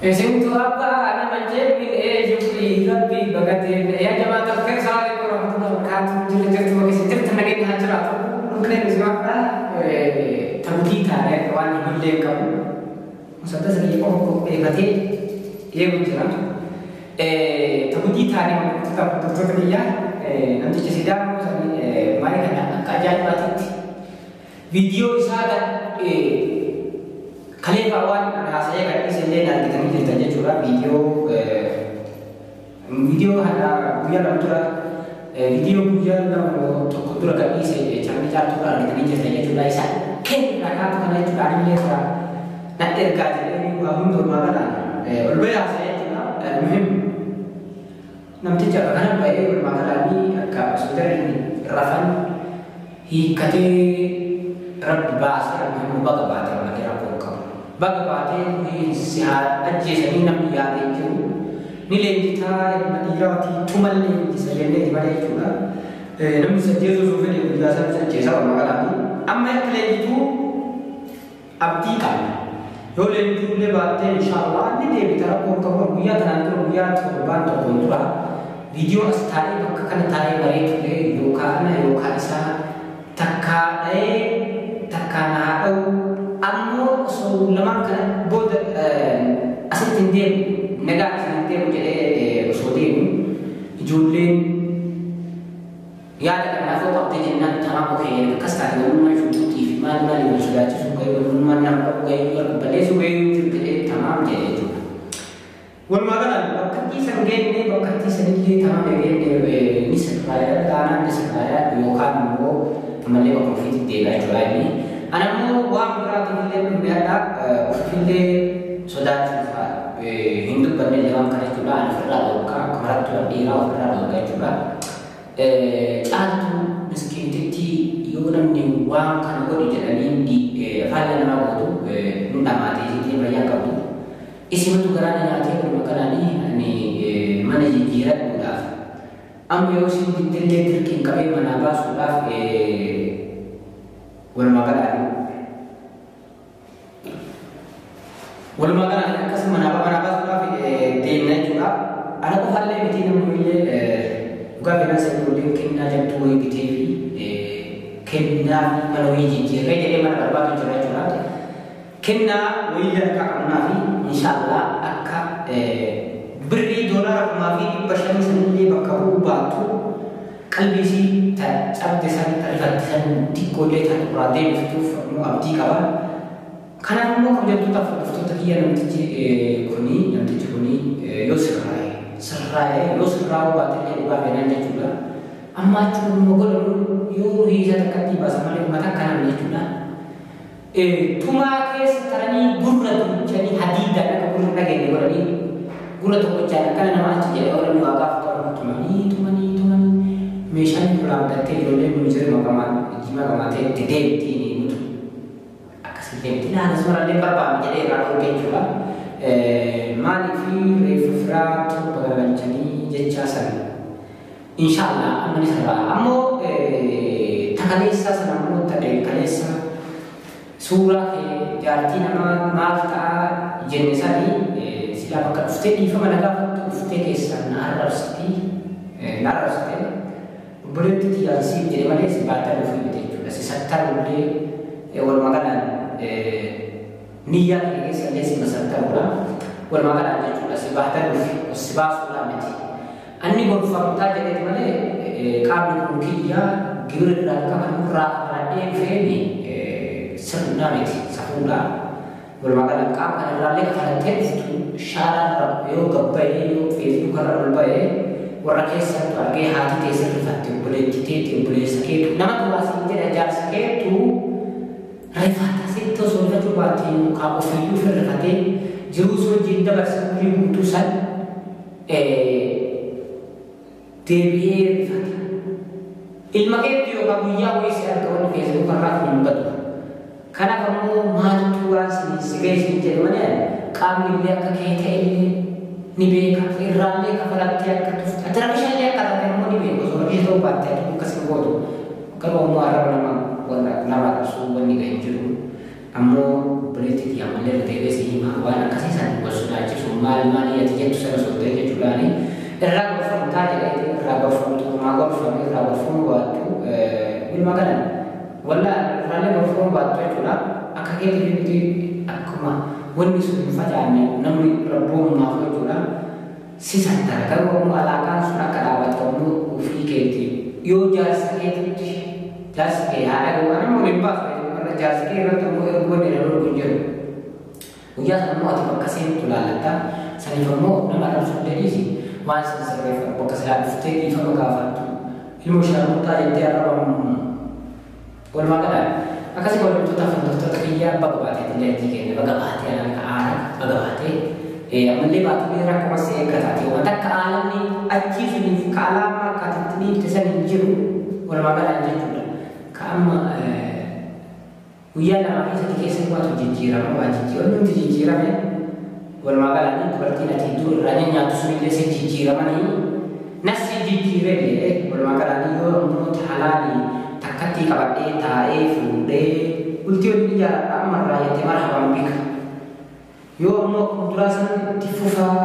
Isintu abbaa nama jenne shukrii rabbii bagatee. Yaa jamaata alkhair, salaamu alaikum warahmatullahi wabarakatuh. Jirra jirtu, bakka isin jirtan nageenya haa jiraatu. Dhukneen isin tabdii taane waan himullee hin qabu. Musaddas kiyya qofa qopheeffatee eegu jira. Tabdii taane, hordoftoota hordoftoota kiyyaa, namticha Sidaamoo sanii maali kana akka ajaa'ibaatitti viidiyoo isaa kaleefaa waan an haasa'ee gadhiise illee argitanii jirtan jechuudha. Viidiyoo kana guyyaa 2 dura, viidiyoo guyyaa 2 1 dura gadhiise channel Caaltuu argitanii jirtan jechuudha. Isa kenna kaatu kana jechuudha. Anillee irraa natti ergaa jedhee waa hundi walumaa galaan ol bahee haasa'ee jechuudha. Muhim namticha akka kana bahee walumaa galaanii akka osoo jarri rafan hiikkatee rabbi baasee. Muhim baga baatee malee rakkoo hin qabu. Baga baatee, si haa ajjeesanii namni yaadee jiru. Ni leenjitaa, ilma dhiiraatii tuman leenjisa jenneeti malee jechuudha. Namni sajjeesuu osoo fedhe guyyaa sana sajjeesaa walumaa galaanii. Amma akka leenjituu abdii qabna. Yoo leenjuu baattee, inshaallah ni deebita, rakkoo hin qabu. Guyyaa kanaan dura, guyyaa torbaan tokkoon dura, viidiyoo as taa'ee bakka kana taa'ee baree ture, yookaan ana yookaan isaa takkaa dha'ee takkaa na haa dha'u, ammoo osoo lamaan kana booda asitti hin deemu, nagaan isin hin deemu jedhee osoo deemu, ijoolleen yaada kanaafuu qabdee jennaan, tamaa okee akkas taate, walummaan shuquuxii fi maal maali wal sodaachisuu gahee, walummaan nama qabu gahee, wal balleessuu gahee jiru jedhee tamaam jedhee jechuudha. Walumaa galaan bakka itti geenne, bakka itti sanillee tamaam geenne, ni sirraaya taanaan ni sirraaya, yookaan immoo ammallee bakka ofiitti deebi'a jechuudha inni. Ana immoo waan biraatiif illee dhufeadha, ofiifillee sodaachuuf hin dubbanne illee waan kana jechuudha. Ani ofirraa dhorkaa, akka marattu dhiiraa ofirraa dhorkaa jechuudha. Caaltuu miskiintitti yoo namni waan kana godhi jedhanii faallaa namaa gootu nu dhamaatee isiitiin fayyaa qabdu. Isimatu garaa na nyaatee. Walumaa galaanii ani mana jijjiiradhuudhaaf, amma yoo isin diddellee dirqiin qabee manaa baasuudhaaf, walumaa galaanii akkas manaa baasuudhaaf deemna jechuudha. Ana qofaallee miti, namni illee dhugaa fedhan ijoolleen kennaa jabduu wayii bitee fi kennaa fi mana wayii jijjiirree jedhee mana barbaadu jira jechuudha. Kennaa wayii harkaa qabnaa fi inshaallah akka birrii $5,500 sanillee bakka bu'uu baattu, qalbii isii cabde san, rifatte san xiqqoollee tan irraa deebiftuuf immoo abdii qaba. Kanaaf immoo kabajamtoota hordoftoota kiyya, namtichi kuni yoo sirraa'e sirraa'e, yoo sirraa'uu baate illee dhugaa fedhan jechuudha. Amma achuun immoo godhamu yoo hiisa takkatti baasa malee uummata akkanaan jechuudha. Tumaa keessa taranii gurra duuchanii hadiidaan akka gurra dhageenye godhanii, gurra tokkochaan akkana nama achi jedhee oolanii waa gaafatamu, tumanii tumanii tumanii meeshaan duraan gattee ijoolleen nu jiru maqamaan jimaa qamaatee itti deemtiin nutu akkasii deemti laala suuraalee barbaanne jedhee irraa dhorke jechuudha. Maaliif reeffa firaa 7 garagalchanii jechaa san, inshaallah amma ni sirraa. Ammoo takaleessaa sana ammoo ta'e, kaleessa suuraa kee jaartii namaa maal ta'a jenne sanii, silaa bakka dhuftee dhiifama na gaafattu dhuftee keessaan na arrabsiti, na arrabsite. Obboleetti tiyyaan siif jedhe malee si baattaa dhufuu miti jechuudha. Si sattarullee walumaa galaan niyyaa kee keessa illee si masattarudha. Walumaa galaan jechuudha si baattaa dhufi si baasuudhaan miti. Anni gorfamtaa jedheeti malee qaamni kun kiyya, gibira irraa qaban irraa kafaladhee dhufeeni sirnaa miti, safuudha. Walumaa galaan qaama kana irraallee kafalattee dhuftu shaaraan yoo gabbayee, yoo Facebook irra ol bahee warra keessattu argee, haati teessa rifatte, obboleetti teetti, obboleessa keetu nama tuwaasiin jedha, jaarsa keetu rifata. Sitti osoo rifachuu baatte yookaan ofiiyyuu rifatee jiruu si wajjin dabarse umurii guutuu san deebi'ee rifata. Ilma keetu yookaan guyyaa wayii si arga, wanni Facebook irraa kun hin badu. Kanaaf ammoo maaltu waan si ga'e siin jedhe malee, qaamni illee akka kee ta'e illee ni beeka, irraallee kafalattee akka tufte, ati rabisha illee akka taate immoo ni beeku. Osoo rabisha ta'uu baatte ati akkas hin gootu. Garuu ammoo arraba nama warra nama arrabsuu wanni ga'e hin jiru. Ammoo obboleetti tiyya, ammallee irra deebi'ee si hima, waan akkasii san wal sodaachisuu Maal maal ati jettu sana osoo ta'e jechuudhaani irraa gorfamtaa jedhee irraa gorfamtu maa gorfame irraa gorfamuu baattu walumaa galan walla irraallee gorfamuu baattu jechuudha. Akka keetii miti akkuma wanni sun hin facaane namni rabboomumaaf jechuudha. Si sattara garuu ammoo alaaqaan sun akka dhaabattu ammoo ofii keetii yoo jaarsa keetitti jaarsi kee haadha ga'u nama waliin baasu warra jaarsi kee irratti ammoo ergoon inni loluu hin jiru. Guyyaa sana immoo ati bakka seentu laallatta saniif ammoo nama arrabsuu dandeessi waan san sirreeffatu bakka silaa dhuftee dhiifama gaafattu ilmoo shaarmuxaa jettee arrabamu walumaa galaan akkasii hordoftoota hordoftoota kiyyaa baga baatee illee keenya baga baatee akka aara baga baatee ammallee baatullee rakkoo si eeggataati wanta akka aalamni achii suniif ka alaamaa akka ati dhiifte san hin jiru walumaa galaan jechuudha. Ka amma guyyaa lamaa fi sadii keessatti waatu jijjiirama waa jijjiirama wanti jijjiirame walumaa galaan dubartiin ati iddoo irraa nyaattu sunillee si jijjiiramanii nasi jijjiiree walumaa galaan yoo ammoo halaalii takkatti qabadhee taa'ee fuudhee bultii waliin ijaaradha ammarraa jettee marhaban bika. Yoo ammoo duraa san itti fufaa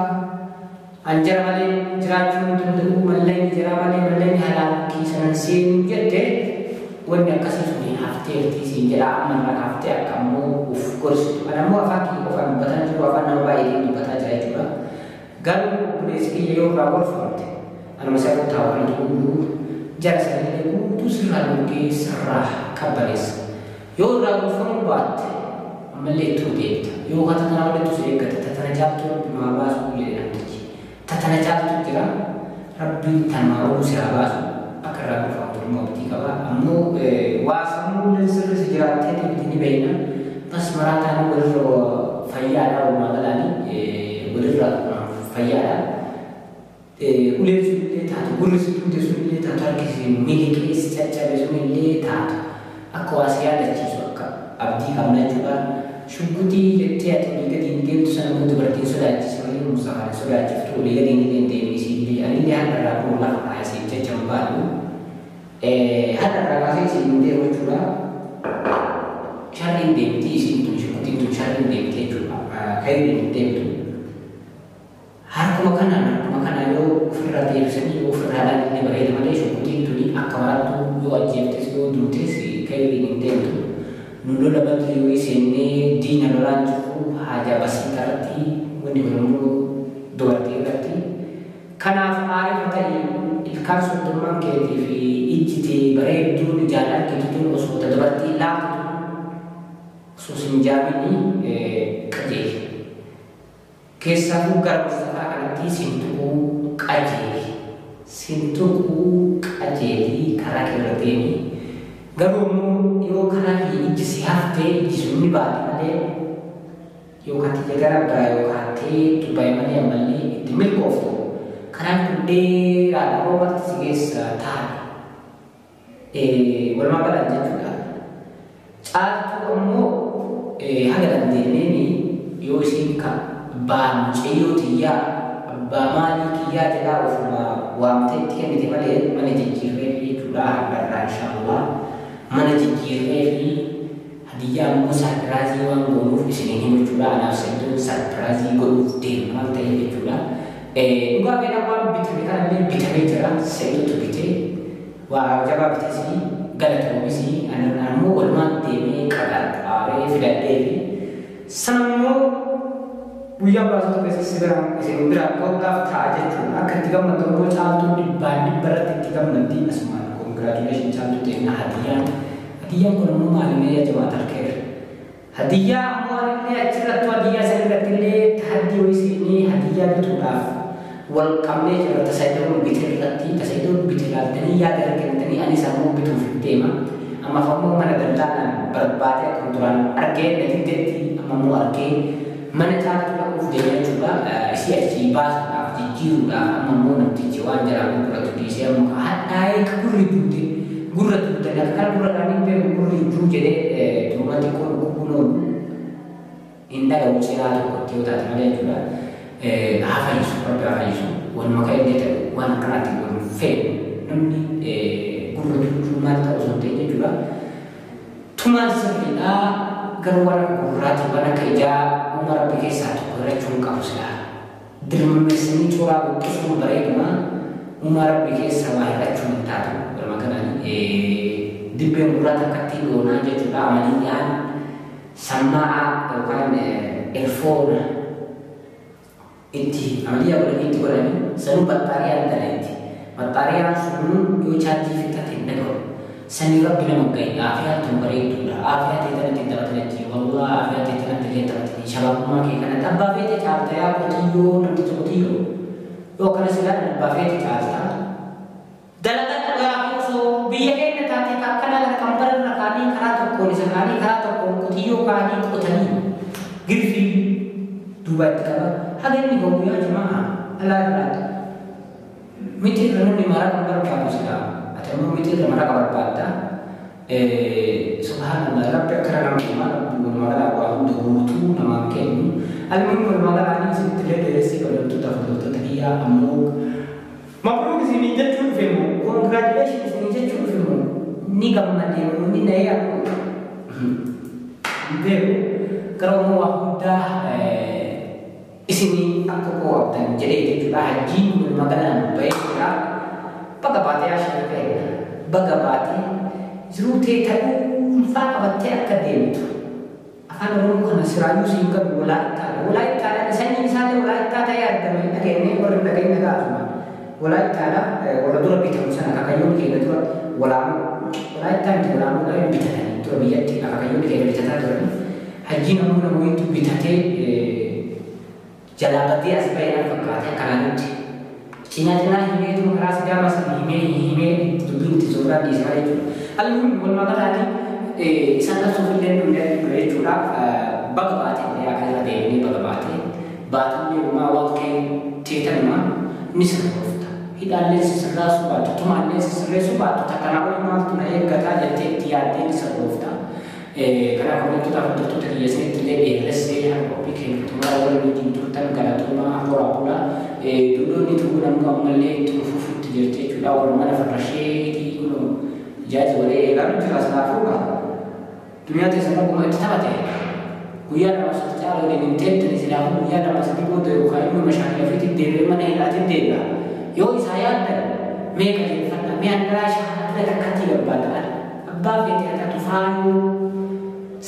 anjara malee jiraachuu hin danda'u malleen jira malee malleen halaal kiisanan seenuu jette wanni akkasii suni hafteertii siin jedha ammarraa kaaftee akka ammoo uf gorsitu. Kana ammoo afaan kiyya qofaan dubbataa jiru afaan nama baay'eetiin dubbataa jira jechuudha. Garuu obboleessi kiyya yoo irraa gorfamte anuma isa taa'u kanatu hunduu jara sanillee guutuu sirraa dhugee sirraa qabbaneessa. Yoo irraa gorfamuu baatte ammallee ittuu deebita. Yoo ka tatana walittu si eeggata tatana caaltuu rabbi maa baasuu jedhe namtichi. Tatana caaltuu jira rabbiin tanumaa ooluu si haa baasu akka irraa gorfamtu immoo abdii qaba. Ammoo waa sammuullee sirri si jiraattee miti ni beekna. Bas maraa taanii walirra fayyaadha walumaa galaanii walirra fayyaadha. Uleen sunillee taatu gurri si duute sunillee taatu harki si miliqee si caccabe sunillee taatu akka waa si yaadachiisu akka abdii qabna jechuudha. Shuggutii jettee ati olii gadi hin deemtu sana immoo dubartiin sodaachisa malee Mustafaan sodaachiftu olii gadi hin deemne isiillee anillee har'a irraa kun lafa kaasee jecha hin baadu. Har'a irraa kaasee isiin hin deemu jechuudha. Sharriin deemti isiin tun shuggutiin tun sharriin deemti jechuudha. Kayriin hin deemtu. Harkuma kanaan yoo ofirraa deebisanii yoo ofirraa ilaalanii bareeda malee shuggutiin tuni akka marattu yoo ajjeeftes yoo duutes kayriin hin deemtu. Nu lola badii yoo seennee diina lolaan jiru haajaa basiitaa irratti wanni kun immoo dubartii irratti. Kanaaf aarifa ta'e ilkaan soddomman keetii fi ijji tee bareedduun ijaan argitu tun osoo ta dubartii laaftu osoo sin jaaminii qajeeli. Keessaafuu gara Mustafaa kanatti sin tuquu qajeeli. Sin tuquu qajeelii karaa kee irra deemi. Garuu immoo yoo karaa kee ijji si haftee ijji sun ni baate malee yookaan tiyya gara biraa yookaan teettu bahe malee ammallee itti milkooftu karaan kun dheeraadha roobatti si keessa taa'e. Walumaa galaan jechuudha. Caaltuu ammoo haga dandeenyeen yoo isiin ka abbaa mucayyoo tiyyaa abbaa maalii kiyyaa jedhaa ofuma waamtee itti kennite malee mana jijjiirree jechuudha har'arraa inshaallah. Mana jijjiirree fi hadiyyaa ammoo sarpiraazii waan goonuuf isiniin himu jechuudha. Anaaf Sa'idoon sarpiraazii godhuuf deemna waan ta'eef jechuudha. Dhugaa beelaa waan bitame kanallee bitamee jira. Sa'idootu bitee waa jabaa bitesii galatoomisii ammoo walumaan deemee qaxaaree filadhee fi sana immoo guyyaa muraasa tokko keessa isin biraan ga'uudhaaf ta'a jechuudha. Akka itti gammaddu immoo caaltuu dhibbaan dhibba irratti itti gammaddi asumaan congratulation caaltuu ta'e hadiyyaan. Hadiyyaan kun immoo maalimee yaa jamaat alkeer. Hadiyyaa ammoo anillee achirrattu hadiyyaa san irratti illee tahaddii wayii seenee hadiyyaa bituudhaaf wal qabnee jira Tasa'idoon bite irratti Tasa'idoon bite ilaaltanii yaada irra kennitanii anis ammoo bituuf hin deema. Ammaaf ammoo mana daldaalaan barbaadee akkuma duraan argee na diddetti amma ammoo argee mana caaltuu dhaquuf deema jechuudha. Isii achii baasuudhaaf jijjiiruudhaaf amma ammoo namtichi waan jalaa gurguratu dhiisee amma hadhaa'ee ka gurri duute gurra duute akka kana gurra dhaan hin beeku gurri duu jedhee duuba xiqqoo dhukkubuun oolu hin dhaga'u cinaa tokkotti yoo taate malee jechuudha. Haa fayyisu rabbi haa fayyisu waanuma ka'e illee ta'u waan akkanaatti wal feenu namni gurra duuchuu maal ta'u osoo hin ta'in jechuudha. Tumaan sirriidha garuu waan akka gurraati waan akka ijaa uuma rabbi keessaa tokko hir'achuu hin qabu silaa. Dirmammeessanii cuuraa buqqisuun bareeduma uumaa rabbi keessa waa hir'achuu hin taatu. Walumaa galaan dibbeen gurraa takkatti goonaa jechuudha. Amaliyyaan sammaa'aa yookaan erfoona itti amaliyyaa godhanii itti godhanii sanuu baxxaariyaan dalayti. Baxxaariyaan sun yoo chaarjii fixate hin dhagahu. Sanii rabbi nama gahi aafiyaa tun bareedduudha. Aafiyaa ta'e tanatti hin taphatanitti wallah aafiyaa ta'e tanatti illee taphatanii shabaabummaa kee kanatti abbaa feete caalta yaa qotiyyoo namticha qotiyyoo yoo akkana si ilaalan abbaa feete caalta. Dalagaa yaa osoo biyya keenya taate akkana kana kan bararra kaanii karaa tokkoon isa kaanii karaa tokkoon qotiyyoo kaanii qotanii girfii duuba itti qaba. Haga inni gahu yaa jamaa alaa irraa miti irra namni maraqa barbaadu silaa. Ati ammoo miti irra maraqa barbaadda. Subhaanallah rabbi akkana nama uumaa rabbi walumaa galaa waa hunda guutuu namaan kennu. Almuhim walumaa galaa isinitti illee dheeressee kabajamtoota hordoftoota kiyyaa ammoo mabruuk isinii jechuu dhufe immoo congratulation isinii jechuu dhufe immoo ni gammadee immoo ni na'ee akkuma hin beeku garuu ammoo waa hundaa isinii akka koo qabdan jedhee jechuudha. Hajjiin walumaa galaan ba'ee jira. Baga baatee ashaa ta'e baga baatee jiruu ta'e ta'uunfaa qabattee akka deemtu. Afaan Oromoo kana siraayyuu siin qabu walaayittaadha. Walaayittaadha sanyiin isaallee walaayittaa ta'ee argame hin dhageenye warri hin dhageenye gaafuma. Walaayittaadha warra dura bitamu sana akaakayyoon keenya dura walaamu. Walaayittaa miti walaamuu dha bitatanii dura biyyatti akaakayyoon keenya bitataa turani. Hajjiin ammoo namoonni bitatee jalaa badee as ba'ee na fakkaate akka naannootti. Cinaa cinaa himeetuma karaa Sidaamaa sana himee himee dubbiin itti zooraan dhiisaa jechuudha. Almuhim walumaa galaatti isaan qabsuuf illee dhumne jechuudha. Baga baate illee akka irra deemnee baga baate baatullee uumaa waan kee teetanuma ni sirroofta. Hidhaallee sisirraasuu baattu tumaallee sisirreessuu baattu takkanaa olii maaltu na eeggataa jettee itti yaaddee ni sirroofta. Kanaaf hordoftoota hordoftoota kiyya isinitti illee dheeressee haala qophii keenya xumuraa warra wajjin turtan galatoomaa horaa bulaa. Dulloonni tuubuun ammoo ammallee itti fufuutti jirti jechuudha. Warra mana farrasheetii kun jaaji walee eegaa jira sanaafuu duniyaa teessan akkuma itti taphate guyyaa lama sadi caala waliin hin teettani silaafuu guyyaa lama sadi booda yookaan immoo mashaakila ofiitti deebi'ee mana hidhaatiin deebi'a. Yoo isaa yaaddan mee qajeelfadha mee handaraa shaakila takkatti barbaada abbaa feetee haa taatu faayuu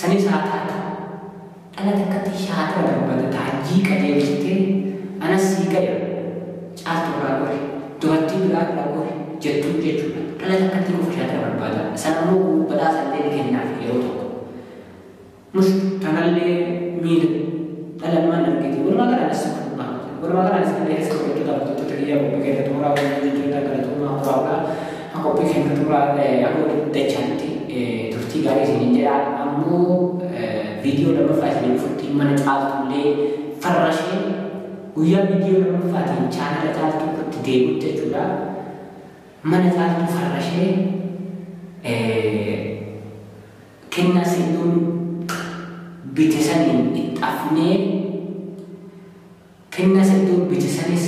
sanis haa taatu dhala takkatti shaakila barbaada taajjii qajeelchitee anas sii gaya caaltu irraa gori dubartii biraa irraa gori jettuu jechuudha. Dhala takkatti qofa shaakila barbaada. Sana immoo badhaasa illee ni kennaaf yeroo tokko. Mus tanallee miila dhala namaan argite walumaa galaan as walumaa galaan as dheeressa hordoftoota hordoftoota kiyyaa qophii keenya xumuraa waliin jechuudha galatoomaa horaa bulaa qophii keenya xumuraa akka walitti dachaatti turtii gaarii isiniin jedha ammoo viidiyoo lammaffaa isiniin dhufutti mana caaltullee farrashee guyyaa viidiyoo lammaffaatiin chaanala caaltuu irratti deemutti jechuudha. Mana caaltuu farrashee kennaa seenuun bite saniin itti afnee kennaa seenuun bite sanis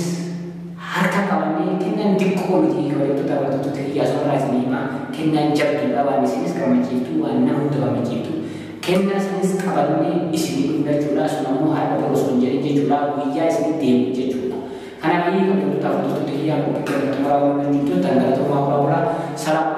harka qabannee kennaan xiqqoo miti kabajamtoota hordoftoota kiyyaa soorraa isinii himaa kennaan jabduudha waan isinis gammachiiftu waan nama hunda gammachiiftu kennaa sanis qabannee isinii dhufna jechuudha sun ammoo haadha bor osoo hin jedhin jechuudha guyyaa isinii deemu jechuudha. Kanaaf kabajamtoota hordoftoota kiyyaa qophii keenya xumuraa waan jirtu galatoomaa horaa bulaa. Salaam.